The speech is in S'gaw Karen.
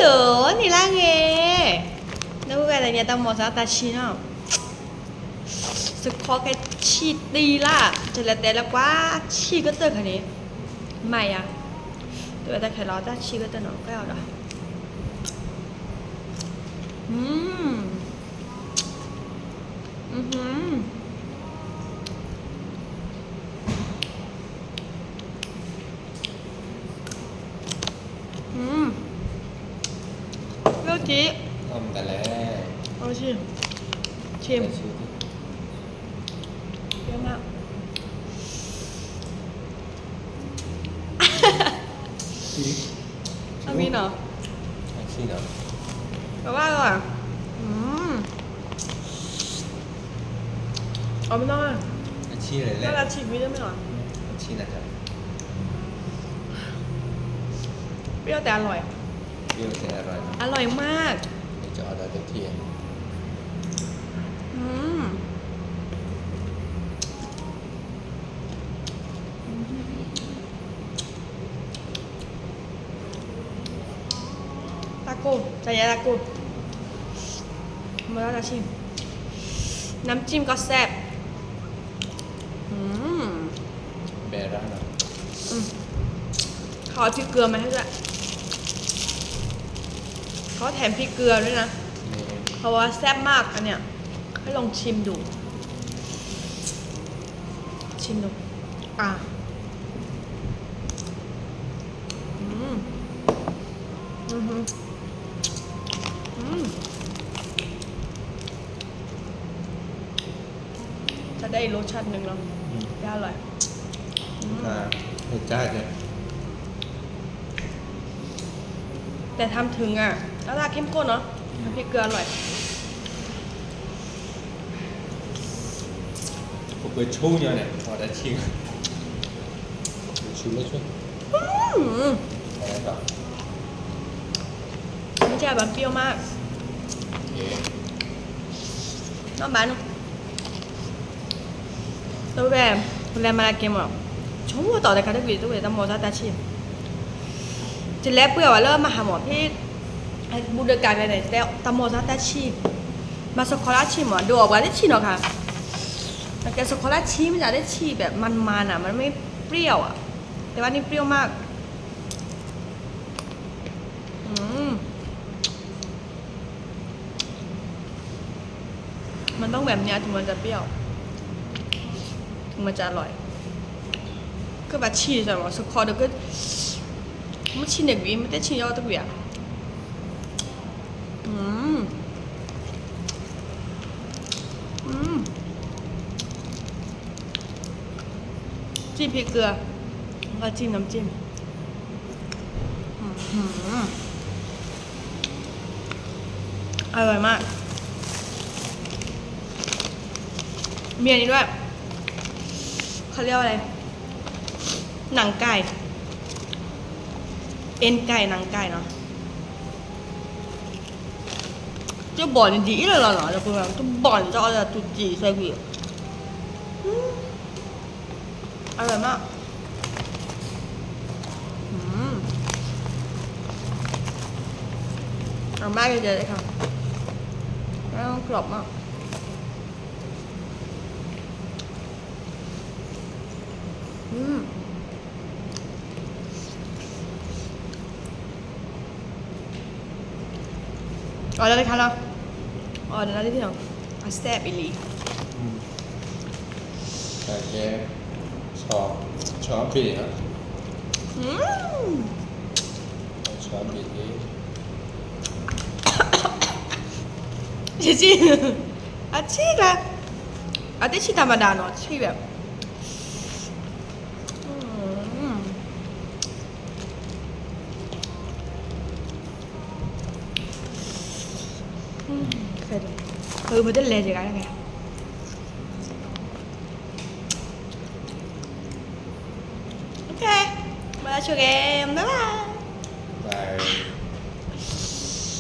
အိၣ်န့ၣ်လၢဂ့ၤ, နဝဲတညါတၢ်မီၤစၢ်တၢ်ဆံၣ်နီၤ, စခီကဲဆံၣ်တံၢ်လၢ်, တလဲၤတဲလၢကွၢ်ဆံၣ်ကတၢၢ်ခါန့ၣ်, မၤယၤ, တဝဲတၢ်ခဲလီၤတၢ်ဆံၣ်ကတၢၢ်နီၤ ကွဲးအီၤဒီး, เปรี้ยวจี๊ด เอามาแต่แรก เอาชิม ชิม เปรี้ยวมาก เอามีเหรอ เอาชีสเหรอ แต่ว่าอร่อย อืม เอาไม่ต้องอ่ะ เอาชีสเลยแหละ น่าจะชีสไม่ได้ไม่หรอ เอาชีสนะครับ เปรี้ยวแต่อร่อย เปรี้ยวแต่อร่อยนะ อร่อยมาก เดี๋ยวจะออเดอร์เต็มที่ อืม ตาโก้ จะยายตาโก้ มาแล้วจะชิม น้ำจิ้มก็แซ่บ อืม แบรนด์อะไร อืม เขาเอาพริกเกลือมาให้ด้วย เขาแถมพริกเกลือด้วยนะ นี่ เพราะว่าแซ่บมากอันเนี้ย ให้ลองชิมดู ชิมดู อ่ะ อืม อือหือ อืม จะได้อีกรสชาติหนึ่งเนาะ อืม จะอร่อย อืม อ่า รสชาติเนี่ย แต่ทำถึงอ่ะ แล้วถ้าเข้มข้นเนาะ อืม น้ำพริกเกลืออร่อย ကိုပဲချိုးညောင်းနဲ့ ဟောတၢ်ဆံး ကိုပဲချိုးလို့ချိုး อืม อะไรต่อ ไม่ใช่แบบเปรี้ยวมาก โอเค น้องบ้าน တဝဲ လဲၤမၤလၢက့ၤမး ဆိကမိၣ်တီၢ်တခါတကွံာ် တဝဲတၢ်မီၤစၢ်တၢ်ဆံၣ် ယလဲၤပှ့ၤအီၤလၢမဟါမး ဖဲ ဘူဒကၤလဲၣ်န့ၣ် တၢ်မီၤစၢ်တၢ်ဆံၣ် မၤစခီလၢဆံၣ်မး ဒိးအီၣ်ပှၤတဆံၣ်နီၤခါ ကဲစခီလၢဆံၣ် မ့ၢ်တၢ်တဆံၣ် แบบมันๆ น่ะ มันไม่เปรี้ยวอะ แต่ว่านี่เปรี้ยวมาก อืม มันต้องแบบเนี้ยถึงมันจะเปรี้ยว ถึงมันจะอร่อย ก็แบบชีสอะเหรอ สคอเดี๋ยวก็ ไม่ชีสเด็กวี ไม่ได้ชีสยอดตะเกียบ อืม อืม จิ้มพริกเกลือ แล้วก็จิ้มน้ำจิ้ม อืม อร่อยมาก มีอันนี้ด้วย เขาเรียกว่าอะไร หนังไก่ เอ็นไก่ หนังไก่เนาะ ကဘီၣ်န့ၣ်ဒ်အံၤလီၤလီၤနီၤ လၢပှၤကဘီၣ်န့ၣ် တအီၣ်ဒၣ်တူၢ်တံၢ်စဲကွံာ် อืม อร่อยมาก อืม อร่อยมากเลยค่ะ แล้วกรอบมาก อืม အီၣ်လၢတခါလီၤ အီၣ်ဒီးလၢတထံၣ်လီၤ အစဲးပလံ อืม โอเค ชอบ ชอบเบียร์ อืม ชอบเบียร์ ဒီ အဆံး အဆံးလၢ အတဆံးတၢ်မၤဒၣ်နီၤ ဆံးလၢ อืม อืม ခဲဒီး ပမ့ၢ်တလဲၤတဂၤတဂၤ โอเค မၤဆိကဲ bye bye bye